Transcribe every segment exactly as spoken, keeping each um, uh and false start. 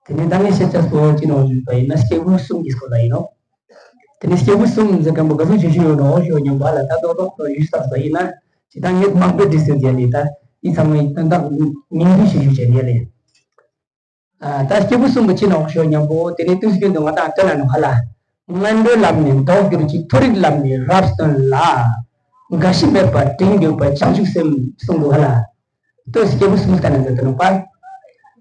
དེ་ནས་ད་ངས་བཤད་ཆ་སྤོ་ཅི་ནོ་ཞུས་པ་ཡིན་ན་སྐྱེས་བུ་གསུམ་གྱི་སྐོར་ལ་ཡིན་ནོ། དེ་ནས་སྐྱེས་བུ་གསུམ་ཟེར་མཁན་པོ་ག་ཚོད་ཆེ་ཤོས་ཡོད་ནོ་ཞུ་སྙམ་པ་ལ་ད་རྡོག་རྡོག་ཏུ་ཞུས་བཏང་པ་ཡིན་ན་ཇི་ལྟར་ངས་མང་པོས་འདྲི་ཟེར་བྱས་ནས་ད་ཡིད་ཚང་མའི་དོན་དག་ཉིན་རེ་ཞིག་ཞུ་བྱས་ནས་རེད། ད་སྐྱེས་བུ་གསུམ་པོ་ཅི་ནོ་ཞུ་སྙམ་པོ་དེ་ནས་དུས་རྒྱུན་དུ་ང་དང་སྟོན་ན་ནོ་ཧ་ལ། ངན་འགྲོའི་ལམ་ནས་ལྡོག་གྱུར་ཅིག་མཐོ་རིས་ལམ་ནས་རབ་སྟོན་ལ། འགའ་ཞིག་མེད་པར་དྲིན་གྱུར་པ་བྱང་ཆུབ་སེམས་གསུངས་འདུག་ཧ་ལ། ལྟོས་སྐྱེས་བུ་གསུམ་ལྟ་ན་མཛད་དུ་ནོ་པ།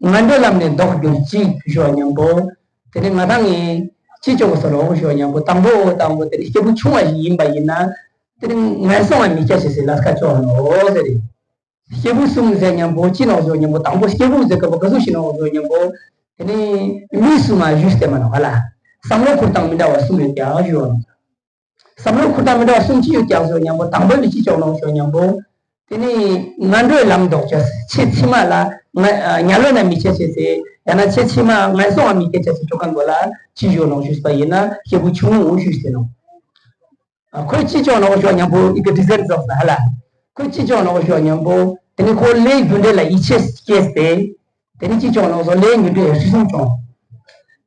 ངན་འགྲོའི་ལམ་ནས་ལྡོག་གྱུར་ཅིག་ཞུ་བ་མཉམ་པོ། དེ་ནི་ང་དང་ངས་ཅི་ཅོག་གོ་སོ་རོག་ཞུ་བ་མཉམ་པོ་དང་པོ་དང་པོ་དེ་ནི་སྐྱེས་བུ་ཆུང་བ་ཞིག་ཡིན་པ་ཡིན་ན། དེ་ནི་ངན་སོང་བ་མི་སྐྱ་ཞེས་སའི་ལས་ཀ་ཅོག་ནོ་ཟེར་རེད། སྐྱེས་བུ་གསུམ་ཟེར་མཉམ་པོ་ཅི་ནོག་ཞུ་བ་མཉམ་པོ་དང་པོ་སྐྱེས་བུ་ཟེར་སྐབས་ག་ཚོད་ཞིག་ནོག་ཞུ་བ་མཉམ་པོ། དེ་ནི་མི་གསུམ་མ་ཞུས་ཏེ་མ་ནོག་ཧ་ལ། བསམ་བློ་འཁོར་སྟངས་མི་འདྲ་བ་གསུམ་ཡོད་ཀྱང་ཞུ་བ་ནོག་བསམ་བློ་འཁོར་སྟངས་མི་འདྲ་བ་གསུམ་ཅི་ཡོད་ཀྱང་ཞུ་བ་མཉམ་པོ་དང་པོ་ནི་ཅི་ཅོག་ནོག་ཞུ་བ་མཉམ་པོ། དེ་ནི་ངན་འགྲོའི་ལམ་ལྡོག་ཅེས་ཆེས་ཕྱི་མ་ལ་ང་ཉ་ལོ་ན་མི་ཆེ་ཆེ་ཟེར་ཡང་ན་ཆེས་ཕྱི་མ་ངན་སོང་བ་མི་སྐྱ་ཆེ་ཆེ་ཅོག་གང་དགོས་ལ་ཅི་ཞུ་ནོག་ཞུས་པ་ཡིན་ན་སྐྱེས་བུ་ཆུང་ངུ་ཞུས་ཏེ་ནོག་ཁོས་ཅི་ཅོག་ནོག་ཞུ་བ་མཉམ་པོ་ཨི་ཀ་ཌི་ཟེར་རྫོགས་ལ་ཧ་ལ། ཁོས་ཅི་ཅོག་ནོག་ཞུ་བ་མཉམ་པོ་དེ་ནི་ཁོ་ལས་རྒྱུ་འབྲས་ལ་ཡིད་ཆེས་སྐྱེས་ཏེ། དེ་ནི་ཅི་ཅོག་ནོག་སོ་ལས་རྒྱུ་འབྲས་ཧྲི་སུང་ཅོག་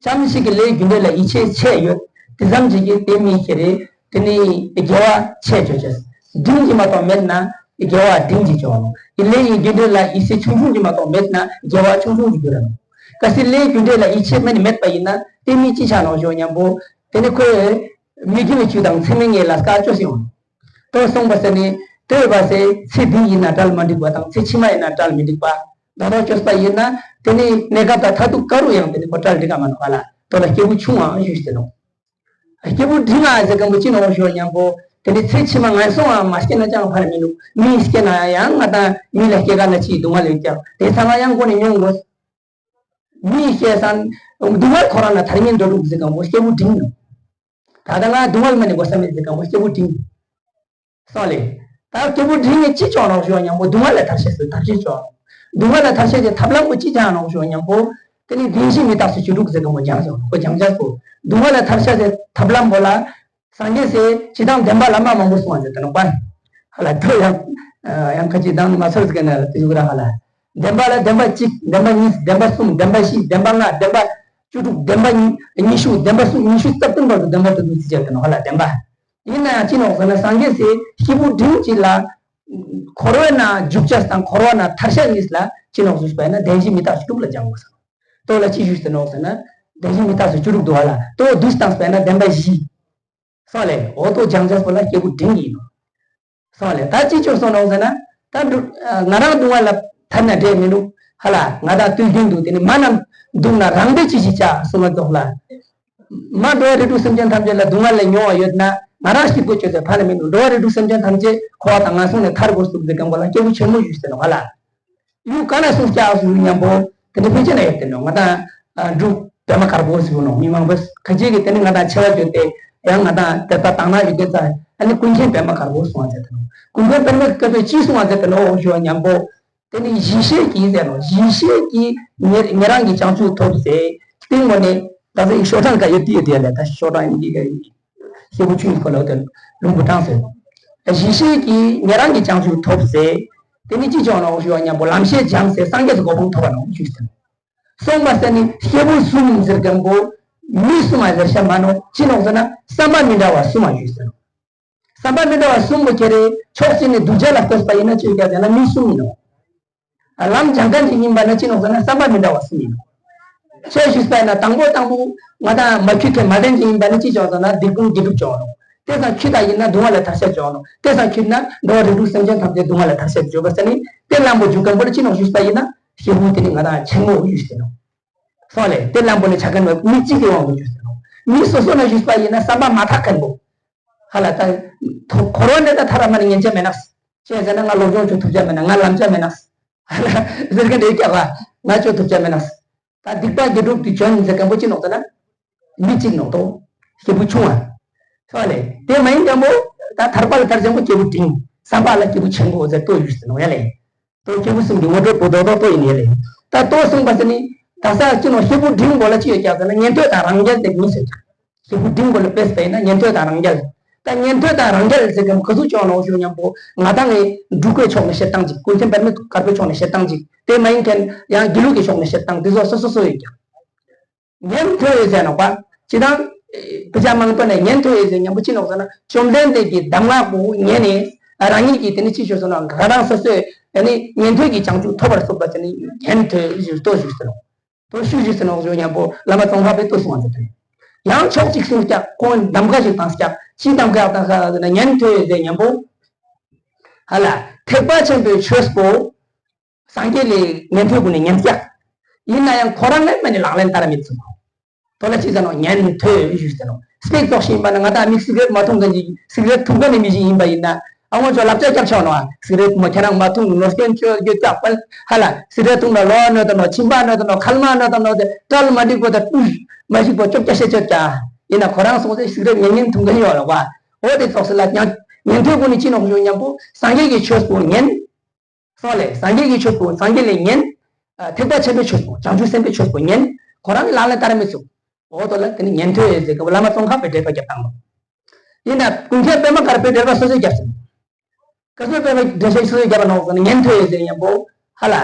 ཅམ་ཞིག་གི་ལས་རྒྱུ་འབྲས་ལ་ཡིད་ཆེས་ཆེ་ཡོད། དེ་ཙམ་ཞིག་གིས་དེ་མི་ཁྱེར་རེ་དེ་ནི་དགེ་བ་ཆེ་ཅོག་ཅེས། འབྲིང་གི་མ་གཏོགས་མེད་ན་དགེ་བ་འབྲིང་གི་ཅོག་ནོག་ལས་ཡི་རྒྱུ་འབྲས་ལ་ཡིད་ཆེས་ཆུང་ཆུང་གི་མ་གཏོགས་མེད་ན་དགེ་བ་ཆུང་ཆུང་གི་རྒྱུ་རེད་ནོག་གལ་སྲིད་ལས་རྒྱུ་འབྲས་ལ་ཡིད་ཆེས་མེད་ནི་མེད་པ་ཡིན་ན་དེ་མི་ཅི་ཆ་ནོག་ཞུ་བ་མཉམ་པོ། དེ་ནི་ཁོས་མི་དགེ་བའི་ཆོས་དང་མཚམས་མེད་ལས་ཀ་ཅོག་ཞིག་ཡོང་། དོ་གསུངས་པ་ཟེར་ནས་ལྟོས་པ་ཟེར་ཚེ་འདི་ཡིན་ན་གྲལ་མ་འགྲིག་པ་དང་ཚེ་ཕྱི་མ་ཡིན་ན་གྲལ་མི་འགྲིག་པ། ད་དོ་ཅོག་པ་ཡིན་ན་དེ་ནི་གནས་སྐབས་དང་མཐར་ཐུག་ཀ་རུ་ཡང་དེ་ནི་ཁོ་གྲལ་འགྲིག་ག་མ་ནོག་ཧ་ལ། དོ་ལ་སྐྱེས་བུ་ཆུང་བ་ཞུས་ཏེ་ནོག་སྐྱེས་བུ་འབྲིང་བ་ཟེར་མཁན་པོ་ཅི་ནོག་ཞུ་བ་མཉམ་པོ། དེ་ནི་ཚེ་ཕྱི་མ་ངན་སོང་བ་མ་སྐྱེས་ན་ཅང་ཕར་མི་འདུག་མི་སྐྱེས་ན་ཡང་ང་དང་མི་ལ་སྐྱེ་ག་ན་ཅིའི་སྡུག་བསྔལ་ཡོད་ཀྱང་དེ་ཚང་མ་ཡང་མགོ་ནས་མྱོང་དགོས། མི་སྐྱེས་སང་སྡུག་བསྔལ་ཁོ་རང་ན་ཐར་ཉེན་འགྲོ་འདུག་ཟེར་མཁན་པོ་སྐྱེས་བུ་འབྲིང་ནོག་ད་ལྟ་ང་སྡུག་བསྔལ་མ་ནི་དགོས་ས་མེད་ཟེར་མཁན་པོ་སྐྱེས་བུ་འབྲིང་། སོང་ལེ། ད་སྐྱེས་བུ་འབྲིང་ནི་ཅི་ཅོག་ནོག་ཞུ་བ་མཉམ་པོ་སྡུག་བསྔལ་ལས་ཐར་ཤེས་སུ་ཐར་ཤེས་ཅོག་སྡུག་བསྔལ་ལས་ཐར་ཤེས་ཀྱི་ཐབས་ལམ་པོ་ཅི་སྦྱང་ནོག་ཞུ་བ་མཉམ་པོ། དེ་ནི་བདེན་བཞི་མི་རྟག་སོགས་བཅུ་དྲུག་ཟེར་མཁན་པོ་སྦྱང་ཞོག་ཁོ་སྦྱང་བྱ་སོ། སྡུག་བསྔལ་ལས་ཐར་ཤེས་ཀྱི་ཐབས་ལམ་པོ་ལ། སངས་རྒྱས་སྲས་སྤྱིར་བཏང་བདེན་པ་བླ་མ་མང་པོ་གསུངས་པ་ཟེར་ཏེ་ནོག་པ། ཧ་ལ་དོ་ཡང་། ཡང་ཁ་ཅིག་བདག་ནི་མ་ཚོར་ཟེར་མཁན་ན་དེ་ཡོད་ར་ཧ་ལ། བདེན་པ་ལ་བདེན་པ་གཅིག་བདེན་པ་གཉིས་བདེན་པ་གསུམ་བདེན་པ་བཞི་བདེན་པ་ལྔ་བདེན་པ་བཅུ་དྲུག་བདེན་པ་ཉི་ཉི་ཤུ་བདེན་པ་སུམ་ཉི་ཤུ་རྩ་བདུན་བར་དུ་བདེན་པ་དུ་འདུ་ཚིག་བྱས་ཏེ་ནོག་ཧ་ལ་བདེན་པ། ཡིན་ན་ཡང་ཅི་ནོག་ཟེར་ན་སངས་རྒྱས་སྲས་སྐྱེས་བུ་འབྲིང་གཅིག་ལ། འཁོར་བའི་ནང་འཇུག་བྱ་དང་འཁོར་བ་ནང་ཐར་བྱ་གཉིས་ལ་ཅི་ནོག་ཞུས་པ་ཡིན་ན་བདེན་བཞི་མི་རྟག་སོགས་དྲུག་ལ་སྦྱང་དགོས་སོ། དོ་ལ་ཅི་ཞུས་ཏེ་ནོག་ཟེར་ན། བདེན་བཞི་མི་རྟག་སོགས་བཅུ་དྲུག་འདུག་ཧ་ལ་དོ་བསྡུས་བཏང་པ་ཡིན་ན་བདེན་པ་བཞི། སོང་ལེ། འོ་དོ་སྦྱང་བྱ་པོ་ལ་སྐྱེས་བུ་འབྲིང་ཡིན་ནོག་སོང་ལེ། ད་ཅི་ཅོག་སོང་ནོག་ཟེར་ན། ད་འགྲོ་ང་རང་སྡུག་བསྔལ་ལ་ཐར་ན་འབྲས་མི་འདུག་ཧ་ལ་ང་དང་དུས་རྒྱུན་དུ་དེ་ནི་མ་རྣམས་སྡུག་ན་རང་འབྲས་ཅི་ཞིག་བྱ་གསུངས་མ་རྫོགས་ལ། མ་འགྲོ་བ་རིགས་དྲུག་སེམས་ཅན་ཐམས་ཅད་ལ་སྡུག་བསྔལ་ལས་མྱོང་བ་ཡོད་ན་ང་རང་སྐྱིད་པོ་བྱོས་ཚེ་ཕ་ལ་མི་འདུག་འགྲོ་བ་རིགས་དྲུག་སེམས་ཅན་ཐམས་ཅད་འཁོར་བ་དང་ངན་སོང་ནས་ཐར་དགོས་སུ་འཛིན་མཁན་པོ་ལ་སྐྱེས་བུ་ཆེན་མོ་ཞུས་ཟེར་ནོག་ཧ་ལ། ཡུལ་ག་ན་སུ་སྐྱ་སུ་མཉམ་པོ་དེ་འདྲ་ཕལ་ཆེར་ན་ཡོད་དེ་ནོག་ང་དང་འབྲུག་པད་མ་དཀར་པོ་ཟེར་ནོག་མི་མང་པོས་ཁ་ཅིག་གིས་དེ་ནི་ང་དང་ཆེ་བ་བརྗོད་དེ་ཡང་ང་དང་དེ་ལྟ་དང་ན་ཡོད་དེ་ཙང་ཨ་ནི་ཀུན་མཁྱེན་པད་མ་དཀར་པོ་གསུངས་པ་ཟེར་དེ་ནོག་ཀུན་མཁྱེན་པད་མ་དཀར་པོས་ཅི་གསུངས་པ་ཟེར་དེ་ནོག་ཞུ་བ་མཉམ་པོ། དེ་ནི་ཡིད་ཤེས་ཀྱིས་ཟེར་ནོག་ཡིད་ཤེས་ཀྱིས་ཉེ་ཉེ་རང་གི་བྱང་ཆུབ་ཐོབ་ཟེར། སྟེང་མོ་ནས་ད་ཚེ་ཤོག་གྲངས་ཀ་ཡོད་དེ་ཡོད་དེ་ལས་ད་ཤོག་གྲངས་ཡིན་གྱི་ག་ཡིན། སྐྱེས་བུ་ཆུང་ཡིན་ཁོ་ལ་དེ་ལུང་པོ་དྲངས་ཟེར། ཡིད་ཤེས་ཀྱིས་ཉེ་རང་གི་བྱང་ཆུབ་ཐོབ་ཟེར། དེ་ནི་ཅི་ཅོག་ནོག་ཞུ་བ་མཉམ་པོ་ལམ་ཤེས་སྦྱངས་ཟེར་སངས་རྒྱས་སུ་གོ་འཕང་ཐོབ་པ་ནོག་ཞུས་ཟེར། གསུངས་པ་ཟེར་ནི་སྐྱེས་བུ་གསུམ་ཟེར་མཁན་པོ་མི་གསུམ་མ་ཟེར་བྱ་མ་ནོག་ཅི་ནོག་ཟེར་ན་བསམ་པ་མི་འདྲ་བ་གསུམ་མ་ཞུས་ཟེར། བསམ་པ་མི་འདྲ་བ་གསུམ་པོ་ཁྱེར་རེ་ཕྱོགས་གཅིག་ནས་གདུལ་བྱ་ལ་ལྟོས་པ་ཡིན་ན་ཅི་ཡོད་ཀྱང་ཟེར་ན་མི་གསུམ་ཡིན་ནོག་ལམ་སྦྱང་མཁན་ཅིག་ཡིན་པ་ན་ཅི་ནོག་ཟེར་ན་བསམ་པ་མི་འདྲ་བ་གསུམ་ཡིན་ནོག་ཅེས་ཞུས་པ་ཡིན་ན་དང་པོ་དང་པོ་ང་དང་མ་ཁྱོད་ཁས་མ་ལྡན་ཅིག་ཡིན་པ་ན་ཅི་བྱུང་ཟེར་ན་སྡིག་ལྟུང་དགེ་སྒྲུབ་བྱུང་ནོག་དེ་སང་ཁྱོད་དང་ཡིན་ན་སྡུག་བསྔལ་ལས་ཐར་ཤེས་བྱུང་ནོག་དེ་སང་ཁྱོད་ན་འགྲོ་བ་རིགས་དྲུག་སེམས་ཅན་ཐམས་ཅད་སྡུག་བསྔལ་ལས་ཐར་ཤེས་བྱུང་བ་ཟེར་ནི་དེ་ལམ་པོ་འཇུག་མཁན་པོ་ལ་ཅི་ནོག་ཞུས་པ་ཡིན་ན་སྐྱེས་བུ་དེ་ནི་ང་དང་ཆེན་མོ་ཞུས་ཟེར་ནོག་སོང་ལེ། དེ་ལམ་པོ་ལ་ཆ་མཁན་པོ་མི་གཅིག་གི་དབང་དུ་འགྱུར་ཟེར་ནོག་མི་སོ་སོ་ན་ཞུས་པ་ཡིན་ན་བསམ་པ་མ་ཐག་མཁན་པོ། ཧ་ལ་ད། ཐོ་འཁོར་བ་ནས་ད་ཐར་མ་ནི་ཉན་ཆ་མེད་ན། ཅི་ཟེར་ན་ང་སློབ་སྦྱོང་བྱེད་ཐུབ་ཆ་མེད་ན་ང་ལམ་ཆ་མེད་ན། ཧ་ལ་ཟེར་གི་འདྲེ་སྐྱག་པ་ང་བྱེད་ཐུབ་ཆ་མེད་ན། ད་སྡིག་པ་དགེ་སྒྲུབ་དེ་བྱོན་ཟེར་མཁན་པོ་ཅི་ནོག་ཟེར་ན། མི་གཅིག་ནོག་ཏོ། སྐྱེས་བུ་ཆུང་བ། ཧ་ལེ། དེ་མ་ཡིན་མཁན་པོ། ད་ཐར་པ་ལ་ཐར་ཆེན་པོ་སྐྱེས་བུ་འབྲིང་། བསམ་པ་ལ་སྐྱེས་བུ་ཆེན་པོ་ཟེར་ལྟོས་ཡོད་ཟེར་ནོག་ཡ་ལེ། ཏོ་སྐྱེས་བུ་གསུམ་གྱི་ངོ་སྤྲོད་པོ་རྡོག་རྡོག་ཏོ་ཡིན་ཡ་ལེ། ད་ལྟོས་གསུངས་པ་ཟེར་ནི། ད་ས་ཅི་ནོག་སྐྱེས་བུ་འབྲིང་པོ་ལ་ཅི་ཡོད་ཀྱང་ཟེར་ན་ཉན་ཐོས་དང་རང་རྒྱལ་དེ་གཉིས་ཟེར་ཀྱང་། སྐྱེས་བུ་འབྲིང་པོ་ལ་དཔེ་ཟེར་ན་ཉན་ཐོས་དང་རང་རྒྱལ། ད་ཉན་ཐོས་དང་རང་རྒྱལ་ཟེར་མཁན་ག་ཚོད་བྱུང་ནོག་ཞུ་མཉམ་པོ་ང་དང་ངས་འབྲུག་པའི་ཕྱོགས་ནས་བཤད་སྟངས་ཅིག་ཀུན་མཁྱེན་པད་མ་དཀར་པོའི་ཕྱོགས་ནས་བཤད་སྟངས་ཅིག་དེ་མ་ཡིན་མཁན་ཡང་དགེ་ལུགས་ཀྱི་ཕྱོགས་ནས་བཤད་སྟངས་དེ་ཚོ་སོ་སོ་སོ་ཡོད་ཀྱང་། ཉན་ཐོས་ཟེར་ནོག་པ། ཅི་དང་། བུ་ཆ་མང་པོ་ནས་ཉན་ཐོས་ཟེར་མཉམ་པོ་ཅི་ནོག་ཟེར་ན། བཅོམ་ལྡན་འདས་ཀྱི་གདམས་ངག་པོ་ཉན་ནས་རང་ཉིད་ཀྱིས་དེ་ནི་ཅི་ཞུ་སོང་ན། རང་རང་སོ་སོས་དེ་ནི་ཉན་ཐོས་ཀྱི་བྱང་ཆུབ་ཐོབ་པར་གསུངས་པ་དེ་ནི་ཉན་ཐོས་ཞུ་ལྟོ་ཞུ་ཟེར་ནོག་ལྟོ་ཞུ་ཞུ་ཟེར་ནོག་ཞུ་མཉམ་པོ་བླ་མ་ཙོང་ཁ་པས་ལྟོ་གསུངས་པ་ཟེར་ཏེ། ཡང་ཕྱོགས་གཅིག་གསུངས་ཀྱང་ཁོང་གདམས་ངག་ཞིག་བཏང་ཀྱང་ཅི་གདམས་ངག་བཏང་ཟེར་ན། ཉན་ཐོས་ཟེར་མཉམ་པོ། ཧ་ལ། ཐེག་པ་ཆེན་པོའི་ཆོས་པོ། སངས་རྒྱས་ལས་ཉན་ཐོས་ཀུན་ནས་ཉན་ཀྱག་ཡིན་ན་ཡང་ཁོ་རང་ལས་མ་ནི་ལག་ལེན་བསྟར་མི་ཚུགས། དོ་ལ་ཅི་ཟེར་ནོག་ཉན་ཐོས་ཞུས་ཟེར་ནོག་སྤེག་ཙོགས་ཤིག་ཡིན་པ་ན། ང་དང་མིག་སི་ག་རེཊ་མ་འཐུང་མཁན་ཅིག་སི་ག་རེཊ་འཐུང་མཁན་ནི་མི་ཞིག་ཡིན་པ་ཡིན་ན། ཨ་ངོ་ཅོ་ལབ་ཅ་རྒྱབ་ཆོག་ནོག་སི་ག་རེཊ་མོ་ཁྱེད་རང་མ་འཐུང་། ནོར་སྐྱོན་ཅོ་རྒྱུ་ཀྱག་པལ། ཧ་ལ། སི་ག་རེཊ་འཐུང་ན་ལོ་གནོད་དོ་ནོག་མཆིན་པ་གནོད་དོ་ནོག་མཁལ་མ་གནོད་དོ་ནོག་དེ་གྲལ་མ་འགྲིག་པོ་དང་དུས་མ་ཞིག་པོ་ཅོབ་ཀྱ་ཤེ་ཅོབ་ཀྱ། ཡིན་ན་ཁོ་རང་སོང་ཚེ་སི་ག་རེཊ་ཉན་ཉན་འཐུང་མཁན་ཡོད་ལ་བ། འོ་དེ་ཙོགས་སི་ལ་ཉན་ཉན་ཐོས་ཀུན་ནི་ཅི་ནོག་ཞུ་མཉམ་པོ་སངས་རྒྱས་ཀྱི་ཆོས་པོ་ཉན། སོང་ལེ། སངས་རྒྱས་ཀྱི་ཆོས་པོ་སངས་རྒྱས་ལས་ཉན། ཨ། ཐེག་པ་ཆེན་པོའི་ཆོས་པོ་བྱང་ཆུབ་སེམས་དཔའི་ཆོས་པོ་ཉན། ཁོ་རང་གི་ལག་ལེན་བསྟར་མི་ཚུགས། འོ་དོ་ལ་དེ་ནི་ཉན་ཐོས་ཟེར་གི་བླ་མ་ཙོང་ཁ་པས་འགྲེལ་པ་བརྒྱབ་བཏང་ནོག་ཡིན་ན་ཀུན་མཁྱེན་པད་མ་དཀར་པོས་འགྲེལ་པ་སོ་སོས་བརྒྱབ་སོང་། ཀ་སོ་པད་མ་འགྲེལ་བཤད་སོ་སོས་བརྒྱབ་པ་ནོག་ཟེར་ན། ཉན་ཐོས་ཟེར་མཉམ་པོ། ཧ་ལ།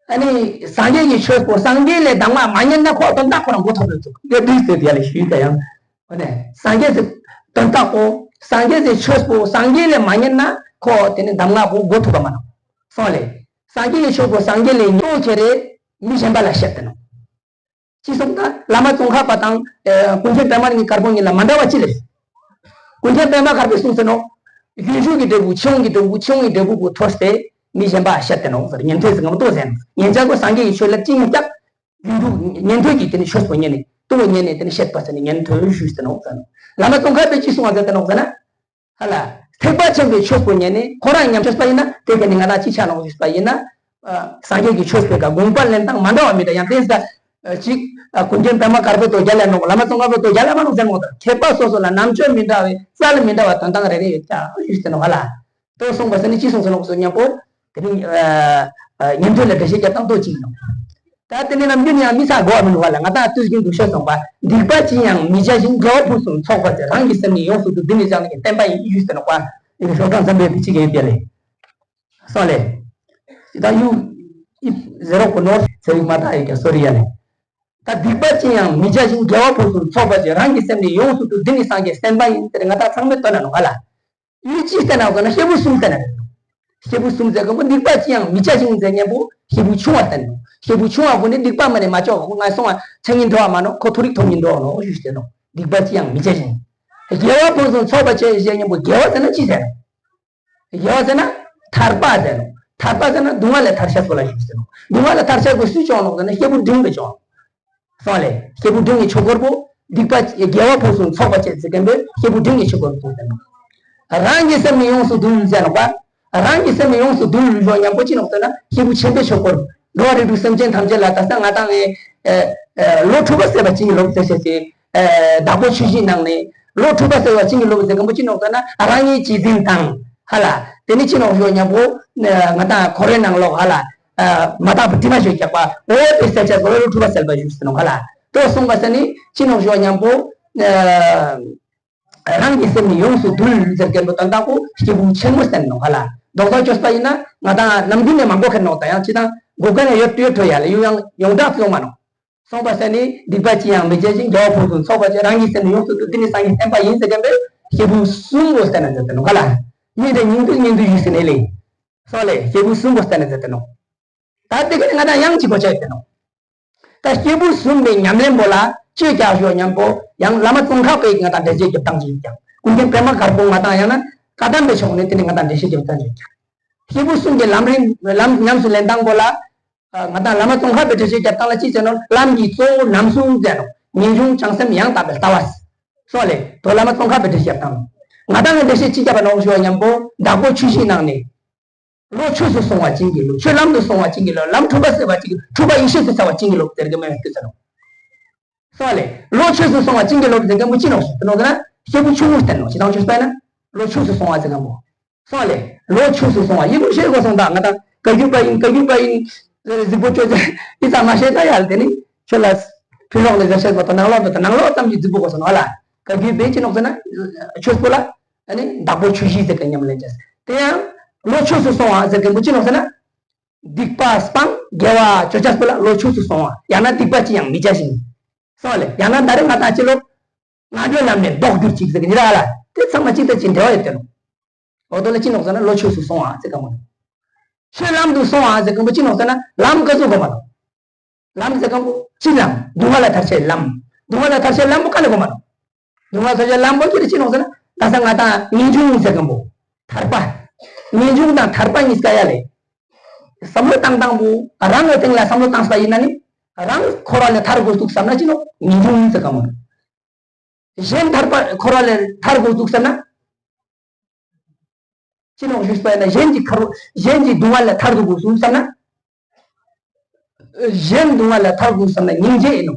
ཨ་ནི་སངས་རྒྱས་ཀྱི་ཆོས་པོ་སངས་རྒྱས་ལས་གདམས་ངག་མ་ཉན་ན་ཁོ་དོན་དག་ཁོ་རང་མགོ་ཐོག་ཏུ་བཙུགས་དེ་བྲིས་ཏེ་དེ་ལ་ཞུས་ཀྱང་། འོ་ནས་སངས་རྒྱས་ཀྱི་དོན་དག་གོ། སངས་རྒྱས་ཀྱི་ཆོས་པོ་སངས་རྒྱས་ལས་མ་ཉན་ན་ཁོ་དེ་ནི་གདམས་ངག་གོ་མགོ་ཐུག་པ་མ་ནོག་སོང་ལེ། སངས་རྒྱས་ཀྱི་ཆོས་པོ་སངས་རྒྱས་ལས་ཉན་ཏོ་ཁྱེད་རེ་མི་གཞན་པ་ལ་བཤད་དེ་ནོག་ཅི་སོང་ད་བླ་མ་ཙོང་ཁ་པ་དང་། ཨ། ཀུན་མཁྱེན་པད་མ་གཉིས་དཀར་པོ་གཉིས་ལ་མ་འདྲ་བ་ཅི་རེད། ཀུན་མཁྱེན་པད་མ་དཀར་པོས་གསུངས་ཟེར་ནོག་རྒྱུན་ཞུགས་ཀྱི་འབྲས་བུ་ཕྱིར་འོང་གི་འབྲས་བུ་ཕྱིར་འོང་གི་འབྲས་བུ་པོ་ཐོས་ཏེ་མི་གཞན་པ་བཤད་དེ་ནོག་ཟེར། ཉན་ཐོས་ཟེར་ངམ་ཏོ་ཟེར། ཉན་ཅག་གོ་སངས་རྒྱས་ཀྱི་ཆོས་ལ་ཅི་ཡང་སྐྱབས། རྒྱུན་དུ་ཉན་ཐོས་ཀྱིས་དེ་ནི་ཆོས་པོ་ཉན་ནས་ལྟོ་ཉན་ནས་དེ་ནི་བཤད་པ་ཟེར་ནས་ཉན་ཐོས་ཞུས་ཟེར་ནོག་ཟེར། བླ་མ་ཙོང་ཁ་པས་ཅི་གསུངས་པ་ཟེར་ཏེ་ནོག་ཟེར་ན། ཧ་ལ། ཐེག་པ་ཆེན་པོའི་ཆོས་པོ་ཉན་ནས་ཁོ་རང་ཉམས་ཆོས་པ་ཡིན་ན་དེ་ག་ནི་ང་དང་ཅི་ཆ་ནོག་ཞུས་པ་ཡིན་ན། ཨ། སངས་རྒྱས་ཀྱི་ཆོས་པོའི་ཀ་དགོངས་པ་ལེན་སྟངས་མ་འདྲ་བ་མི་འདྲ་ཡང་དེ་ཟ། ཨ། ཅིག་ཨ། ཀུན་མཁྱེན་པད་མ་དཀར་པོས་དོ་རྒྱ་ལ་ནོག་བླ་མ་ཙོང་ཁ་པས་དོ་རྒྱ་ལ་མ་ནོག་ཟེར་ནོག་ད་མཁས་པ་སོ་སོ་ལ་རྣམ་དཔྱོད་མི་འདྲ་བའི་རྩལ་མི་འདྲ་བ་དོན་དག་རེ་རེ་ཡོད་ཀྱག་ཞུས་ཟེར་ནོག་ཧ་ལ། དོ་གསུངས་པ་ཟེར་ནི་ཅི་གསུངས་ཟེར་ནོག་སོ་མཉམ་པོ། དེ་ནི་ཨ། ཨ། ཉན་ཐོས་ལ་འགྲེལ་བཤད་རྒྱབ་སྟངས་ཏོ་གཅིག་ཡིན་ནོག་ད་དེ་ནི་ནམ་རྒྱུན་ཡང་མི་ཚ་གོ་བ་མིན་བ་ལ་ང་དང་ལྟོས་རྒྱུན་དུ་ཤོད་སོང་པ། སྡིག་པ་ཅི་ཡང་མི་བྱ་ཞིང་། དགེ་བ་ཕུན་སུམ་ཚོགས་པར་བྱ། རང་གི་སེམས་ནི་ཡོངས་སུ་འདུལ། འདི་ནི་སངས་རྒྱས་ཀྱི་བསྟན་པ་ཡིན་ཞུས་ཟེར་ནོག་པ། ཡིན་ཤོག་གྲངས་ཙམ་པའི་བུ་གཅིག་ཡིན་པས་ལེ། སོང་ལེ། ད་ཡུ། ཡིབ་ཟེར་རོགས་གོ་ནོར་ཚེ་རིག་མ་དག་ཡོད་ཀྱང་སོ་རི་ཡ་ལེ། ད་སྡིག་པ་ཅི་ཡང་མི་བྱ་ཞིང་། དགེ་བ་ཕུན་སུམ་ཚོགས་པར་བྱ། རང་གི་སེམས་ནི་ཡོངས་སུ་འདུལ། འདི་ནི་སངས་རྒྱས་བསྟན་པ་ཡིན། དེ་ང་དང་ཚང་མས་བཏོན་ན་ནོག་ཧ་ལ། ཡུལ་ཅི་བསྟན་ན་ཟེར་ན་སྐྱེས་བུ་གསུམ་བསྟན་ན་རེད། སྐྱེས་བུ་གསུམ་ཟེར་གོ་མོ་སྡིག་པ་ཅི་ཡང་མི་བྱ་ཞིང་ཟེར་མཉམ་པོ་སྐྱེས་བུ་ཆུང་བ་བསྟན་ནོག་སྐྱེས་བུ་ཆུང་བ་ཀུན་ནི་སྡིག་པ་མ་ནས་མ་བྱོག་ཁོ་ང་སོང་བ་ཚེ་སྔོན་འགྲོ་བ་མ་ནོག་ཁོ་མཐོ་རིས་ཐོབ་ཉིན་འགྲོ་ནོག་ཞུས་ཏེ་ནོག་སྡིག་པ་ཅི་ཡང་མི་བྱ་ཞིང་། དགེ་བ་ཕུན་སུམ་ཚོགས་པར་བྱ་ཟེར་མཉམ་པོ་དགེ་བ་ཟེར་ན་ཅི་ཟེར་ནོག་དགེ་བ་ཟེར་ན་ཐར་པ་ཟེར་ནོག་ཐར་པ་ཟེར་ན་སྡུག་བསྔལ་ལས་ཐར་ཤེས་པོ་ལ་ཞུས་ཟེར་ནོག་སྡུག་བསྔལ་ལས་ཐར་ཤེས་པོ་སུས་བྱུང་ནོག་ཟེར་ན་སྐྱེས་བུ་འབྲིང་པོས་བྱུང་། སོང་ལེ། སྐྱེས་བུ་འབྲིང་གི་ཆོས་སྐོར་པོ། སྡིག་པ་དགེ་བ་ཕུན་སུམ་ཚོགས་པར་བྱ་ཟེར་མཁན་པོ་སྐྱེས་བུ་འབྲིང་གི་ཆོས་སྐོར་པོ་ཟེར་ནོག་རང་གི་སེམས་ནི་ཡོངས་སུ་འདུལ་ཟེར་ནོག་པ། རང་གི་སེམས་ནི་ཡོངས་སུ་འདུལ་ཞུ་མཉམ་པོ་ཅི་ནོག་ཟེར་ན་སྐྱེས་བུ་ཆེན་པོའི་ཆོས་སྐོར། འགྲོ་བ་རིགས་དྲུག་སེམས་ཅན་ཐམས་ཅད་ལ་ད་ལྟ་ང་དང་ངས་ལོ་དྲུག་པ་བསགས་པ་ཅིག་གི་ལོབ་ཟེར་ཤེས་ཟེར། བདག་པོ་ཆོས་བཞིའི་ནང་ནས་ལོ་དྲུག་པ་བསགས་པ་ཅིག་གི་ལོབ་ཟེར་མཁན་པོ་ཅི་ནོག་ཟེར་ན་རང་ཉིད་གཅེས་འཛིན་དང་། ཧ་ལ། དེ་ནི་ཅི་ནོག་ཞུ་མཉམ་པོ། ང་དང་འཁོར་བའི་ནང་ལོགས་ཧ་ལ། མ་དག་པའི་དྲི་མ་ཞིག་རྒྱག་པ། འོ་དེ་བསལ་བྱ་དགོས་ལོ་དྲུག་པ་བསགས་པ་ཞུས་ཟེར་ནོག་ཧ་ལ། དོ་གསུངས་པ་ཟེར་ནི་ཅི་ནོག་ཞུ་མཉམ་པོ། རང་གི་སེམས་ནི་ཡོངས་སུ་འདུལ་ཟེར་མཁན་པོ་དོན་དག་པོ་སྐྱེས་བུ་ཆེན་མོ་བསྟན་ནོག་ཧ་ལ། རྡོག་རྡོག་བཅོས་པ་ཡིན་ན་ང་དང་ནམ་རྒྱུན་ནས་མང་པོ་ཁེར་ནོག་ད་ཡང་ཅི་དང་གོ་མཁན་ཡང་ཡོད་ཡོད་འགྲོ་ཡ་ལ་ཡུ་ཡང་ཡོངས་གྲགས་ཡོང་མ་ནོག་སོང་པ་ཟེར་ནི་སྡིག་པ་ཅི་ཡང་མི་བྱ་ཞིང་། དགེ་བ་ཕུན་སུམ་ཚོགས་པར་བྱ། རང་གི་སེམས་ནི་ཡོངས་སུ་འདུལ། འདི་ནི་སངས་རྒྱས་བསྟན་པ་ཡིན་ཟེར་མཁན་པོ་སྐྱེས་བུ་གསུམ་པོ་བསྟན་ན་མཛད་དེ་ནོག་ཧ་ལ། ཡིན་ཏེ་ཉིང་རྡུལ་ཉིང་རྡུལ་ཞུས་ཟེར་ནས་ལེ། སོང་ལེ་སྐྱེས་བུ་གསུམ་པོ་བསྟན་ན་མཛད་དེ་ནོག་ད་དེ་ག་ནི་ང་དང་ཡང་གཅིག་གོ་ཆ་ཡོད་དེ་ནོག་ད་སྐྱེས་བུ་གསུམ་པའི་ཉམས་ལེན་པོ་ལ་ཅི་རྒྱག་ཞོག་མཉམ་པོ་ཡང་བླ་མ་ཙོང་ཁ་པས་ང་དང་འགྲེལ་བཤད་རྒྱབ་སྟངས་ཅིག་ཀྱང་ཀུན་མཁྱེན་པད་མ་དཀར་པོ་ང་དང་ཡང་ན་བཀའ་གདམས་པའི་ཕྱོགས་ནས་དེ་ནི་ང་དང་འགྲེལ་བཤད་རྒྱབ་སྟངས་ཅིག་ཀྱང་། སྐྱེས་བུ་གསུམ་གྱི་ལམ་རིམ་ལམ་ཉམས་སུ་ལེན་སྟངས་པོ་ལ། ང་དང་བླ་མ་ཙོང་ཁ་པས་འགྲེལ་བཤད་རྒྱབ་སྟངས་ལ་ཅི་ཟེར་ནོག་བླམ་གྱི་གཙོ་བོ་རྣམ་གསུམ་ཟེར་ནོག་ངེས་འབྱུང་བྱང་སེམས་ཡང་དག་པའི་ལྟ་བ། སོང་ལེ་དོ་བླ་མ་ཙོང་ཁ་པས་འགྲེལ་བཤད་རྒྱབ་སྟངས། ང་དང་གི་འགྲེལ་བཤད་ཅི་རྒྱབ་པ་ནོག་ཞུ་མཉམ་པོ་བདག་པོ་ཆོས་བཞིའི་ནང་ནས། བློ་ཆོས་སུ་སོང་བ་ཅན་གྱི་བློ། ཆོས་ལམ་དུ་སོང་བ་ཅན་གྱི་བློ། ལམ་འཁྲུལ་པ་སེལ་བ་ཅན་གྱི་འཁྲུལ་པ་ཡེ་ཤེས་སུ་འཆར་བ་ཅན་གྱི་བློ་ཟེར་གི་མེད་པའི་སྐད་ཆ་ནོག་སོང་ལེ། བློ་ཆོས་སུ་སོང་བ་ཅན་གྱི་བློ་ཟེར་མཁན་པོ་ཅི་ནོག་ཟེར་ན། སྐྱེས་བུ་ཆུང་ངུ་བསྟན་ནོག་ཅི་དང་ཆོས་པས་ན། བློ་ཆོས་སུ་སོང་བ་ཟེར་མཁན་པོ། སོང་ལེ། བློ་ཆོས་སུ་སོང་བ་ཡིན་པོ་ཤེས་དགོས་སོང་ད་ང་དང་བཀའ་བརྒྱུད་པ་ཡིན་བཀའ་བརྒྱུད་པ་ཡིན། གཟིགས་པོ་ཆོས་ཟེར་ཡི་ཙམ་མ་ཤེས་ད་ཡ་ལ་དེ་ནི་ཆོས་ལ། ཕྱི་ལོགས་ལ་ཟེར་ཤེས་པ་དང་ནང་ལོགས་དང་ནང་ལོགས་ཙམ་གྱི་གཟིགས་པོ་དགོས་སོང་ནོག་ལ། བཀའ་བརྒྱུད་པས་ཅི་ནོག་ཟེར་ན། ཆོས་པོ་ལ། ཨ་ནི་བདག་པོ་ཆོས་བཞི་ཟེར་མཁན་ཉམས་ལེན་བྱས། དེ་ཡང་བློ་ཆོས་སུ་སོང་བ་ཟེར་མཁན་པོ་ཅི་ནོག་ཟེར་ན། སྡིག་པ་སྤང་། དགེ་བ་ཅོ་ཅེས་པོ་ལ་ལོ་ཕྱོགས་སུ་སོང་བ། ཡང་ན་སྡིག་པ་ཅི་ཡང་མི་བྱ་ཞིང་། སོང་ལེ། ཡང་ན་ད་རེས་ང་དང་ཅི་ལོ། ང་འགྲོའི་ལམ་ནས་ལྡོག་གྱུར་ཅིག་ཟེར་གི་ནི་ར་ལ། དེ་ཚང་མ་གཅིག་དང་གཅིག་འབྲེལ་བ་ཡོད་དེ་ནོ། འོ་དོ་ལ་ཅི་ནོག་ཟེར་ན་ལོ་ཕྱོགས་སུ་སོང་བ་ཟེར་གི་མོ། ཆོས་ལམ་དུ་སོང་བ་ཟེར་གི་མོ་ཅི་ནོག་ཟེར་ན་ལམ་ག་ཟུག་གོ་མ་ནོ། ལམ་ཟེར་གི་མོ་ཅི་ལམ། སྡུག་བསྔལ་ལས་ཐར་བྱེད་ལམ། སྡུག་བསྔལ་ལས་ཐར་བྱེད་ལམ་པོ་ག་ནས་གོ་མ་ནོ། སྡུག་བསྔལ་ལས་ཐར་བྱེད་ལམ་པོ་ཅི་རེད་ཅི་ནོག་ཟེར་ན་ད་ས་ང་དང་ངེས་འབྱུང་ཟེར་གི་མོ། ཐར་པ། ངེས་འབྱུང་དང་ཐར་པ་གཉིས་ཀ་ཡ་ལེ། བསམ་བློ་བཏང་སྟངས་པོ་རང་གི་སྟེང་ལ་བསམ་བློ་བཏང་ས་ཡིན་ན་ནི། རང་འཁོར་བ་ལས་ཐར་དགོས་འདུག་བསམ་ན་ཅི་ནོག་ངེས་འབྱུང་ཟེར་གི་མོ། གཞན་ཐར་པ་འཁོར་བ་ལས་ཐར་དགོས་འདུག་བསམ་ན། ཅི་ནོག་ཞུས་པ་ཡིན་ན་གཞན་གྱི་འཁོར་གཞན་གྱི་སྡུག་བསྔལ་ལས་ཐར་དགོས་འདུག་བསམ་ན། གཞན་སྡུག་བསྔལ་ལས་ཐར་དགོས་བསམ་ན་སྙིང་རྗེ་ཡིན་ནོ།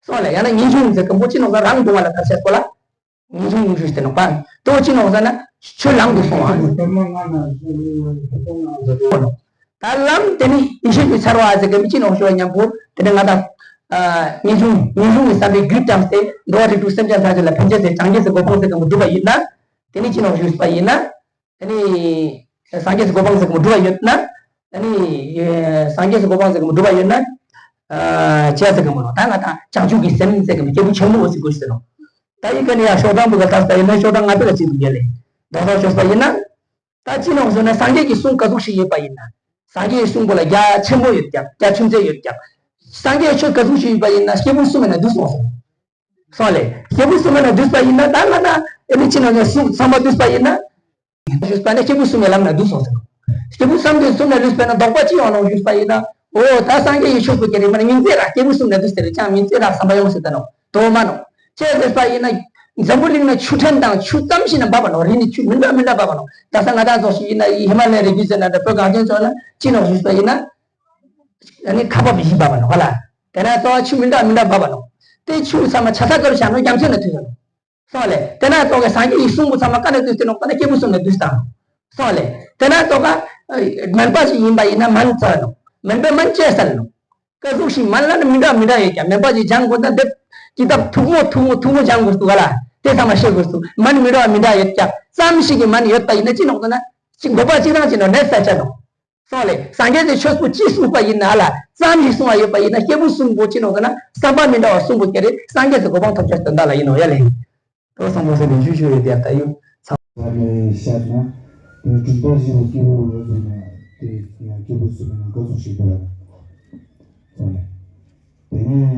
སོང་ལེ། ཡང་ན་ངེས་འབྱུང་ཟེར་གི་མོ་ཅི་ནོག་ཟེར་རང་སྡུག་བསྔལ་ལས་ཐར་བྱེད་པོ་ལ་ངེས་འབྱུང་ཞུས་ཏེ་ནོག་པ། དོ་ཅི་ནོག་ཟེར་ན་ཆོས་ལམ་དུ་སོང་བ། ད་ལམ་དེ་ནི་ཡེ་ཤེས་ཀྱི་ཆར་བ་ཟེར་གི་མི་ཅི་ནོག་ཞུ་བ་མཉམ་པོ་དེ་ནི་ང་དང་། ངེས་འབྱུང་ངེས་འབྱུང་གི་བསམ་པའི་རྒྱུད་བསྐྱངས་ཏེ་འགྲོ་བ་རིགས་དྲུག་སེམས་ཅན་ཐམས་ཅད་ལ་ཕན་ཆད་ཟེར་བྱང་ཆེས་སུ་གོ་འཕང་ཟེར་གི་མོ་སྒྲུབ་པ་ཡིན་ན། དེ་ནི་ཅི་ནོག་ཞུས་པ་ཡིན་ན། ཨ་ནི། སངས་རྒྱས་སུ་གོ་འཕང་ཟེར་གི་མོ་སྒྲུབ་པ་ཡོད་ན། ཨ་ནི། སངས་རྒྱས་སུ་གོ་འཕང་ཟེར་གི་མོ་སྒྲུབ་པ་ཡོད་ན། ཨ། བྱས་ཟེར་གི་མོ་ནོ། ད་ང་དང་བྱང་ཆུབ་ཀྱི་སེམས་ཟེར་གི་མོ་སྐྱེས་བུ་ཆེན་མོ་འོ་ཟེར་དགོས་ཟེར་ནོ། ད་ཡིན་ག་ནི་ཡང་ཤོག་གྲངས་བུ་ག་ལྟར་ལྟ་ཡིན་ན་ཤོག་གྲངས་ལྔ་པའི་ག་ཅིག་ཏུ་འགལ་ལེ། ད་སོགས་ཤོད་པ་ཡིན་ན། ད་ཅི་ནོག་ཟེར་ན་སངས་རྒྱས་ཀྱི་གསུང་ག་ཟུག་ཞིག་ཡོད་པ་ཡིན་ན། སངས་རྒྱས་ཀྱི་གསུང་པོ་ལ་རྒྱ་ཆེན་པོ་ཡོད་ཀྱང་རྒྱ་ཆུང་ཚད་ཡོད་ཀྱང་། སངས་རྒྱས་ཆོས་ག་ཟུག་ཞིག་ཡོད་པ་ཡིན་ན་སྐྱེས་བུ་གསུམ་ཡིན་ན་འདུས་སོང་ཟེར། སོང་ལེ། སྐྱེས་བུ་གསུམ་ལ་འདུས་པ་ཡིན་ན་ད་ང་ད་ཨེ་ནི་ཅི་ནང་ནས་གསུམ་ཚང་མ་འདུས་པ་ཡིན་ན། ཞུས་པ་ནི་སྐྱེས་བུ་གསུམ་ཡི་ལམ་ལ་འདུས་སོང་ཟེར། སྐྱེས་བུ་གསུམ་གྱི་གསུམ་ལ་འདུས་པ་ན་ལྡོག་པ་ཅི་ཡོང་ནོ་ཞུས་པ་ཡིན་ན། འོ་ད་སངས་རྒྱས་ཡི་ཆོས་སུ་སྐྱེ་རིགས་མ་ནི་མིང་ཚེ་ར་སྐྱེས་བུ་གསུམ་ལ་འདུས་ཟེར་རེད་ཀྱང་མིང་ཚེ་ར་བསམ་པ་ཡོང་ཟེར་ད་ནོ་དོ་མ་ནོ། ཅེས་ཟེར་པ་ཡིན་ན། འཛམ་བུ་གླིང་ན་ཆུ་ཕྲན་དང་ཆུ་ཙམ་ཞིག་ན་འབབ་པ་ནོ་རི་ནི་ཆུ་མི་འདྲ་མི་འདྲ་འབབ་པ་ནོ། ད་ས་ང་ད་ཚོ་ཞིག་ཡིན་ན་ཡི་ཧི་མ་ལ་ཡའི་རི་རྒྱུད་ཟེར་ན་འདྲ་བོད་གངས་ཅན་ཚོ་ན་ཅི་ནོ་ཞུས་པ་ཡིན་ན། ཨ་ནི་ཁ་བབ་བཞི་འབབ་པ་ནོ་ཧ་ལ། དེ་ན་ཚོ་ཆུ་མི་འདྲ་མི་འདྲ་འབབ་པ་ནོ། དེ་ཆུ་ཚང་མ་ཆ་ས་གབ་བྱ་ནོ་རྒྱ་མཚོ་ན་ཐུག་ཡོད་ནོ། སོང་ལེ། དེ་ན་ཙོག་གི་སངས་རྒྱས་ཀྱི་གསུང་པོ་ཚང་མ་ཀ་ནས་བཏུས་ཏེ་ནོ་ཀ་ནས་སྐྱེས་བུ་གསུམ་ལ་བཏུས་དང་། སོང་ལེ། དེ་ན་ཙོག་ག་སྨན་པ་ཞིག་ཡིན་པ་ཡིན་ན་སྨན་ཚར་ནོ། སྨན་པས་སྨན་བཅོས་ཚར་ནོ། ཀ་ཟུག་ཞིག་སྨན་ལ་ནི་མི་འདྲ་མི་འདྲ་ཡོད་ཀྱང་སྨན་པ་ཞིག་སྦྱང་དགོས་ན་འདི་ཀི་ཏབ་ཐུང་ངུ་ཐུང་ངུ་ཐུང་ངུ་སྦྱང་དགོས་འདུག་ག་ལ། དེ་ཚང་མ་ཤེས་དགོས་འདུག་སྨན་མི་འདྲ་བ་མི་འདྲ་ཡོད་ཀྱང་ཙམ་ཞིག་གི་སྨན་ཡོད་པ་ཡིན་ན་ཅི་ནོག་ཟེར་ན་ཅིག་འགོ་པ་གཅིག་རང་ཅིག་ནོ་ནད་ས་ཆ་ནོ། སོང་ལེ། སངས་རྒྱས་ཀྱི་ཆོས་པོ་ཅི་གསུངས་པ་ཡིན་ན་ལ་ཙམ་ཞིག་གསུངས་པ་ཡོད་པ་ཡིན་ན་སྐྱེས་བུ་གསུམ་པོ་ཅི་ནོག་ཟེར་ན་བསམ་པ་མི་འདྲ་བ་གསུམ་པོ་སྐྱེ་རེ་སངས་རྒྱས་ཀྱི་གོ་འཕང་ཐོབ་ཆོག་དོན་དག་ལ་ཡིན་ནོ་ཡ་ལེ། ཏོ་སོང་པོ་སེ་ལེ་ཞུ་ཞུ་ཡོད་དེ་ལྟ་ཡོད་ཚང་། ས་ནས་བཤད་ན་དེ་གྲུབ་མཐའ་བཞི་པོ་སྐྱེས་བུ་འོག་ཟེར་ན་དེ་སྐྱེས་བུ་གསུམ་ཡིན་ན་ག་ཟུག་ཞིག་འདུག་ལ། སོང་ལེ། དེ་ནས་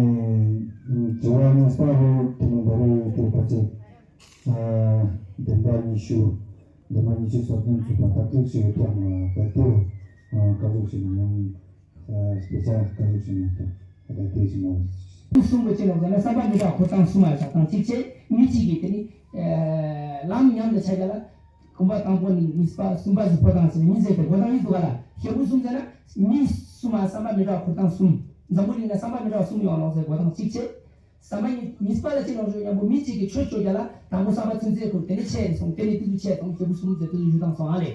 དྲི་བ་གཉིས་པ་རེད་དེ་ནས་འདི་རེད་དེ་ཕལ་ཆེར་བདེན་པ་ཉི་ཤུ། བདེན་པ་ཉི་ཤུ་སོགས་དོན་ཚུད་པ་ལྟ་གྲུབ་ཞིག་ཡོད་ཀྱང་བལ་དེ་ག་ཟུག་ཞིག་ཡང་དཔེ་ཆ་ག་ཟུག་ཞིག་ཡང་བལ་དེ་ཞིག་མ། གསུམ་པོ་ཅི་ལོག་ཟེར་ན་བསམ་པ་མི་འདྲ་འཁོར་སྟངས་གསུམ་ལ་བཞག་སྟངས་གཅིག་བྱས་མི་གཅིག་གིས་དེ་ནི་ལམ་མཉམ་དུ་ཆ་རྒྱ་ལ། གོམ་པ་དང་པོ་ནས་གཉིས་པ་གསུམ་པ་ཟེར་འགོད་སྟངས་ཟེར་ནས་གཉིས་ཟེར་ཏེ་འགོད་སྟངས་གཉིས་འདུག་ག་ལ། སྐྱེས་བུ་གསུམ་ཟེར་ན་མི་གསུམ་ལ་བསམ་པ་མི་འདྲ་བ་འཁོར་སྟངས་གསུམ། འཛམ་བུ་གླིང་ན་བསམ་པ་མི་འདྲ་བ་གསུམ་ཡོང་ལོག་ཟེར་འགོད་སྟངས་གཅིག་བྱས། བསམ་པ་གཉིས་གཉིས་པ་ལ་ཅི་ལོག་ཞུ་མཉམ་པོ་མི་གཅིག་གིས་ཆོས་བཅོ་རྒྱ་ལ་དང་པོ་བསམ་པ་ཚུན་ཚོད་འཁོར་དེ་ནས་ཆད་སོང་དེ་ནས་ཏི་ཏུ་ཆད་སོང་སྐྱེས་བུ་གསུམ་ཟེར་ཏི་ཏུ་ཞུ་སྟངས་སོང་ཨ་ལེ།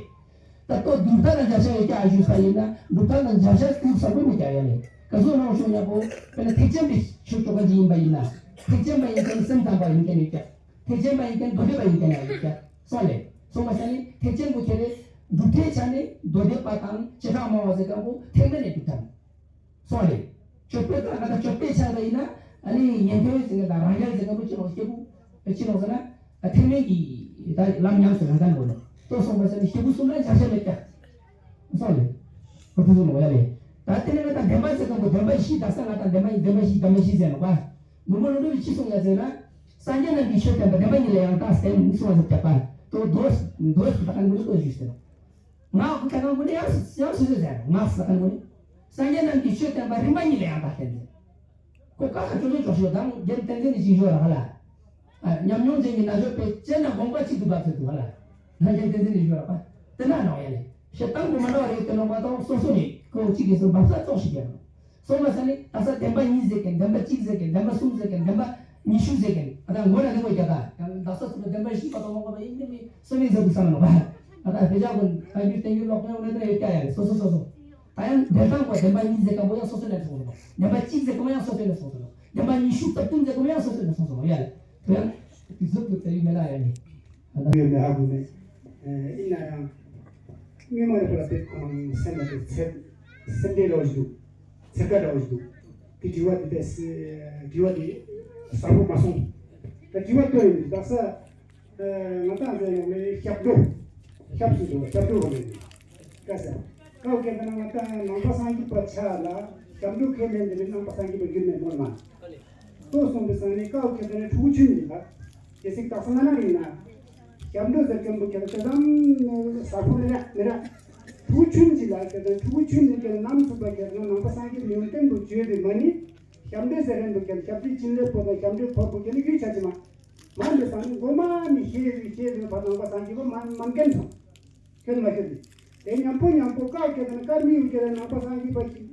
ད་ལྟོ་སྒྲུབ་ཐབས་ལ་རྒྱབ་ཤ་ཡོད་ཀྱ་ཨ་ཞུ་ས་ཡིན་ན་སྒྲུབ་ཐབས་ལ་རྒྱབ་ཤ་སྐུལ་ས་བོ་མི་རྒྱག་ཡ་ལེ། ག་ཚོད་ལོག་ཞུ་མཉམ་པོ་དཔེར་ན་ཐེག་ཆེན་པའི་ཆོས་བཅོ་མཁན་ཅིག་ཡིན་པ་ཡིན་ན་ཐེག་ཆེན་པ་ཡིན་མཁན་སེམས་ཙམ་པ་ཡིན་མཁན་ཡོད་ཀྱ། ཐེག་ཆེན་པ་ཡིན་མཁན་མདོ་སྡེ་པ་ཡིན་མཁན་ཡང་ཡོད་ཀྱ། སོང་ལེ། སོང་བ་ས་ནི་ཐེག་ཆེན་པོ་ཁྱེད་རེ་སྒྲུབ་ཐེག་ཆ་ནི་མདོ་སྡེ་པ་དང་བྱེ་བྲག་སྨྲ་བ་ཟེར་མཁན་པོ་ཐེག་དམན་ནས་སྒྲུབ་ཐབས། སོང་ལེ། སྤྱོད་པའི་ད་ང་ད་སྤྱོད་པའི་ཆ་ལ་ཡིན་ན་ཨ་ནི་ཉན་ཐོས་ཟེར་མཁན་དང་རང་རྒྱལ་ཟེར་མཁན་པོ་ཅི་ལོག་སྐྱེས་བུ་ཅི་ལོག་ཟེར་ན་ཐེག་དམན་གྱི་ད་ལམ་ཉམས་སུ་ལེན་མཁན་ནོ། ལྟོས་སོང་བ་ས་ནི་སྐྱེས་བུ་གསུམ་ལ་རྒྱབ་ཤ་མེད་ཀྱ། སོང་ལེ། ཁོ་ཚོ་ལོག་ཡ་ལེ། ད་དེ་ནས་ང་དང་བདེན་པ་ཟེར་མཁན་པོ་བདེན་པ་བཞི་དག་ས་ང་དང་བདེན་པ་ཡིན་བདེན་པ་བཞི་བདེན་པ་བཞི་ཟེར་ནོ་པ། མུན་པ་ལོ་འགྲོ་བའི་ཕྱི་སོང་ཡ་ཟེར་ན། སངས་རྒྱས་རྣམས་ཀྱི་ཆོས་བསྟན་པ་བདེན་པ་ཉིད་ལས་ཡང་དག་བསྟན་གསུངས་པ་ཟེར་བསྟན་པ། དོ་དོ་དོ་ཟེར་བསྟན་པ་ནི་དོ་ཞུས་ཟེར་ནོ། ང་ཁོ་ཁ་ཁང་ཁོ་ནི་ཡང་སུ་ཡང་སུ་ཟེར་ཟེར་ང་ས་ཁང་ཁོ་ནི། སངས་རྒྱས་རྣམས་ཀྱི་ཆོས་བསྟན་པ་རིམ་པ་གཉིས་ལ་ཡང་དག་བསྟན་ཏེ། ཁོ་ཀ་ཁ་ཅོ་ཅོ་ཅོ་ཤོ་དང་རྒྱན་ཏན་ཏན་ནི་ཞིག་ཤོ་ར་ཧ་ལ། ཨ་ཉམས་མྱོང་ཅན་གྱི་ན་ཆོས་པས་དཔྱད་ན་དགོངས་པ་གཅིག་ཏུ་འབབ་ཟེར་དུ་ཧ་ལ། ན་རྒྱན་ཏན་ཏན་ནི་ཤོ་ར་པ། དེ་ན་ནོ་ཡ་ལེ། ཤེ་སྟངས་དུ་མ་འདྲ་བ་རེད་དེ་ནོ་མ་གཏོགས་སོ་སོ་ནི་ཁོ་གཅིག་གིས་སུ་འབབ་ས་ཙོག་ཞིག་ཡ་ནོ། སོང་བ་ས་ནི་ད་ས་བདེན་པ་གཉིས་ཟེར་མཁན་བདེན་པ་གཅིག་ཟེར་མཁན་བདེན་པ་གསུམ་ཟེར་མཁན་བདེན་པ་ཉི་ཤུ་ཟེར་མཁན་ཨ་ད་ངོ་ན་ལེགས་པོ་རྒྱ་ད་ཡང་ད་ས་སུ་བདེན་པ་བཞི་པ་དང་མ་གོ་བ་ཡིན་ནི་མི་སོ་མིན་ཟེར་དུ་ས་ན་ནོ་བ། ཨ་ད་བེ་ཇ་གུན་ད་ཡུལ་བསྟན་ཡུལ་ལོག་ཡོང་ན་ད་ཡོད་ཀྱ་ཡ་རེད་སོ་སོ་སོ་སོ། ད་ཡང་འགྲེལ་སྟངས་པ་བདེན་པ་གཉིས་ཟེར་མཁན་པོ་ཡང་སོ་སོ་ནས་གསུངས་སོ་ནོ། བདེན་པ་གཅིག་ཟེར་མཁན་པོ་ཡང་སོ་སོ་ནས་གསུངས་སོ་ནོ། བདེན་པ་ཉི་ཤུ་རྩ་བདུན་ཟེར་མཁན་པོ་ཡང་སོ་སོ་ནས་གསུངས་སོ་ནོ་ཡ་ལེ། དེ་ཡང་གཟུགས་སུ་བལྟ་ཡུལ་མེད་ལ་ཡ་ནི། ཡོད་མེད་ཧ་གོ་མེད། ཡིན་ན་ཡང་། སྔོན་མ་རེད་པ་ལ་དེ་ཁོ་རང་སེམས་ལ་དེ་ཚེ་སེམས་ཁྲལ་འདྲ་བོ་ཞིག་འདུག་ཚེར་ཁ་འདྲ་བོ་ཞིག་འདུག་དེ་དྲི་བ་དེ་དེ་དྲི་བ་དེ་ཟབ་པོ་མ་སོང་། ད་དྲི་བ་བཏོན་ཡིན་དག་ས། ང་ཏང་ཟེར་ཡོང་ལེ་སྐྱབས་འགྲོ། སྐྱབས་སུ་འགྲོ་སྐྱབས་འགྲོ་བ་ལེ། ཀ་ས། ཀའོ་ཁྱེད་ན་ང་ཏང་ནང་པ་སངས་རྒྱས་པ་ཆ་ལ་སྐྱབས་འགྲོ་ཁས་ལེན་དེ་ནི་ནང་པ་སངས་རྒྱས་པ་འགྱུར་མེད་མོལ་མ། ལྟོས་སོང་པའི་སང་ནི་ཀའོ་ཁྱེད་ན་ཕྲུ་གུ་ཆུན་ཡིན་ལ། གལ་སྲིད་དག་ས་ན་ན་ཡིན་ན། སྐྱབས་འགྲོ་ཟེར་མཁན་པོ་ཁྱེད་ན་ཅི་ཙམ་ཟབ་པོ་མི་ར་མི་ར། ཕྲུ་གུ་ཆུན་གྱི་ལ་ཁྱེད་ན་ཕྲུ་གུ་ཆུན་གྱི་ཁྱེད་ན་ནམ་ཚུགས་པ་ཁྱེད་ན་ནང་པ་སངས་རྒྱས་ཡོན་ཏན་པོ་བརྗོད་པའི་མ་ནི། སྐྱབས་འགྲོ་ཟེར་མཁན་པོ་ཁྱེད་ན་སྐྱབས་འགྲོའི་ཕྱིན་ལས་པོ་དང་སྐྱབས་འགྲོའི་ཕོར་པོ་ཁྱེད་ན་ཡུལ་ཆ་ཅི་མ། མ་འདི་སང་ནི་མགོ་མ་ནི་ཤེས་རེད་ཤེས་རེད་བར་ནང་པ་སངས་རྒྱས་པ་མ་མ་མཁན་སོང་། ཁྱོད་མ་ཤེས་ཏེ། དེ་མཉམ་པོ་མཉམ་པོ་བཀག་ཁྱེད་ན་བཀག་མི་ཡོད་ཁྱེད་ན་ནང་པ་སངས་རྒྱས་པ་ཞིག་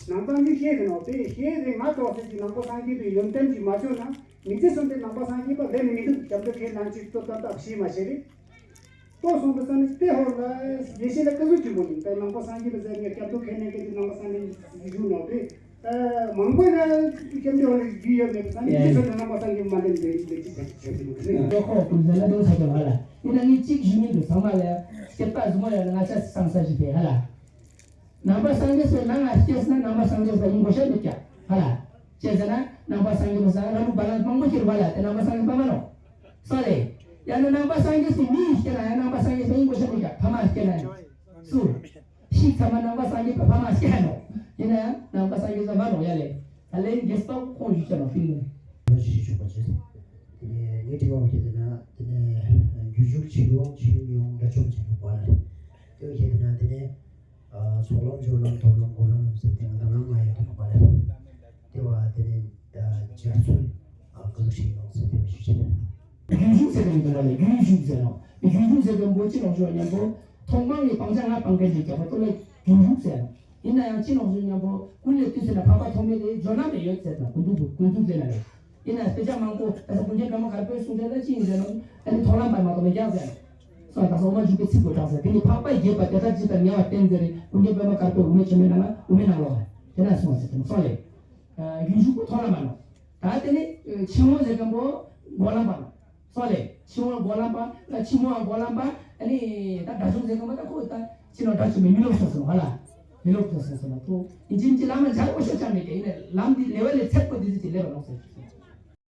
ནང་པ་སངས་རྒྱས་ཤེས་རེད་ནོ་དེ་ཤེས་རེད་ང་ཏོག་ཟེར་གྱི་ནང་པ་སངས་རྒྱས་པའི་ཡོན་ཏན་ཅིག་མ་བྱུང་ན་མི་ཚེ་གསུམ་དེ་ནང་པ་སངས་རྒྱས་པ་ལས་མི་འདུག་སྐྱབས་འགྲོ་ཁས་ལེན་ཅིག་ཏོ་ཏོ་ཏོ་ཤེས་མ་ཤེས་རེད། ཏོག་སོང་པ་སང་ནི་དེ་ཧོར་ལ་ཡེ་ཤེས་ལ་བཀའ་ཟུར་ཆེན་པོ་ཡིན་ད་ནང་པ་སངས་རྒྱས་པ་ཟེར་ངས་སྐྱབས་འགྲོ་ཁས་ལེན་མཁན་གྱི་ནང་པ་སངས་རྒྱས་ཞུ་ནོ་དེ། མང་པོ་ལ་སྐྱབས་འགྲོ་ལ་རྒྱུས་ཡོད་མེད་པ་སངས་རྒྱས་ཀྱི་ཚོད་ནང་པ་སངས་རྒྱས་མ་ལེན་པའི་ལས་ཅི་བྱ་ཅི་བྱ་ཞུ་ནོ་དེ། ཏོག་ཁོག་ཀུན་ཟེར་ན་ཏོག་ཚ་ཅོ་ཧ་ལ། ཡིན་ན་ངས་གཅིག་ཞུ་མིན་དུ་ཚང་མ་ལ་སྐྱེད་པ་བཟུང་བ་ཡང་ང་ཆ་སང་ས་ཞིག་དེ་ཧ་ལ། ནང་པ་སངས་རྒྱས་སུ་ནང་ང་སྐྱེས་ན་ནང་པ་སངས་རྒྱས་པ་ཡིན་གོ་ཤ་མེད་ཀྱང་ཧ་ལ། ཅེས་ཟེར་ན་ནང་པ་སངས་རྒྱས་པ་སང་ར་མོ་བ་ལ་མང་པོ་ཁྱེར་བ་ལ་དེ་ནང་པ་སངས་རྒྱས་པ་མ་ནོ། སོ་ལེ། ཡང་ན་ནང་པ་སངས་རྒྱས་སུ་མི་ཡིས་སྐྱེ་ན་ཡང་ནང་པ་སངས་རྒྱས་པ་ཡིན་གོ་ཤ་མེད་ཀྱང་ཕ་མ་སྐྱེ་ན་ཡང་སུ། ཤིག་ཚང་མ་ནང་པ་སངས་རྒྱས་པ་ཕ་མ་སྐྱེ་ནོ། ཡིན་ན་ཡང་ནང་པ་སངས་རྒྱས་པ་མ་ནོ་ཡ་ལེ། ད་ལན་རྒྱས་པ་ཁོང་ཞུ་ཆ་ནོ་ཕིན་ནི། ལོ་ཞིག་ཞུ་བ་ཅེས། དེ་ནས་ངའི་དྲི་བ་བ་ཁྱེད་དེ་ན་དེ་ནས་རྒྱུ་འཇུག་ཕྱི་ལོགས་ཕྱི་ལོགས་ཡོང་འདྲ་ཆོམ་བྱེད་ཐུབ་པ་ལ། དེ་བ་ཁྱེད་དེ་ན་དེ་ནས། ཚོགས་ལམ་སྦྱོར་ལམ་ཐོབ་ལམ་སྒོམ་ལམ་ཟེར་ཏེ་ང་དང་ལམ་ལྔ་ཡོད་དུ་མ་རེད། དེ་བ་དེ་ནས་སྦྱར་ཚུལ་ག་ཚོད་ཞིག་ཡོང་ཟེར་དེ་བ་ཞུ་ཆེད། རྒྱུན་ཞུགས་ཟེར་གི་འདུག་ལ་རྒྱུན་ཞུགས་ཟེར་ནོ། རྒྱུན་ཞུགས་ཟེར་གི་འབོ་ཅི་ལོག་ཞོག་མཉམ་པོ་ཐོག་མང་གི་སྤང་བྱ་ལྔ་སྤང་མཁན་གྱི་རྒྱབ་པ་ཏོ་ལ་རྒྱུན་ཞུགས་ཟེར་ནོ། ཡིན་ན་ཡང་ཅི་ལོག་ཞོག་མཉམ་པོ་ཀུན་ལས་བཏུས་ཟེར་ན་འཕགས་པ་ཐོགས་མེད་དེ་ཇོ་ནང་ནས་ཡོད་ཟེར་ན་ཀུན་ཏུ་ཀུན་ཏུ་ཟེར་ན་རེད། ཡིན་ན་དཔེ་ཆ་མང་པོ་ད་ས་ཀུན་མཁྱེན་པདྨ་དཀར་པོའི་གསུང་ཆོས་ལ་ཅི་ཡིན་ཟེར་ན་ཨ་ནི་ཐོག་ལམ་པར་མ་གཏོགས་མེད་ཀྱང་ཟེར། སོ་ད་སོ་མ་འཇུག་པའི་ཚིག་པོ་དྲངས་ཟེར་དེ་ནི་འཕགས་པ་དགྱེས་པ་དེ་ལྟར་ཇི་ལྟར་ཉེ་བར་བསྟན་ཟེར་རེད་ཀུན་མཁྱེན་པདྨ་དཀར་པོའི་དབུ་མའི་ཆོས་མའི་ནང་ལ་དབུ་མའི་ནང་ལོགས་དེ་ན་གསུངས་ཟེར་དེ་ནི་སོ་ལེ། རྒྱུན་ཞུགས་པོ་ཐོག་ལམ་པར་ནོ། ད་དེ་ནི་ཕྱི་དབང་ཟེར་མཁན་པོ་འགོག་ལམ་པར་ནོ། སོ་ལེ། ཕྱི་དབང་འགོག་ལམ་པ་ལ་ཕྱི་དབང་འགོག་ལམ་པ་ཨ་ནི་ད་དགྲ་བཅོམ་ཟེར་མཁན་པོ་ད་ཁོ་ད་ཕྱི་ནང་དགྲ་བཅོམ་པའི་མི་ལོག་སོང་སོང་ཧ་ལ། མི་ལོག་ཏུ་སོང་སོང་ལ་ཐུག་ཡིན་ཅིན་གྱི་ལམ་ལ་འཇག་པོ་ཤོད་ཅང་མེད་ཀྱི་ཡིན་ནས་ལམ་འདི་ལེ་བ་ལས་ཚད་པོ་འདི་ཚོ་ཅི་ལེ་བ་ལོག་ཟེར་ཞུ་སོང་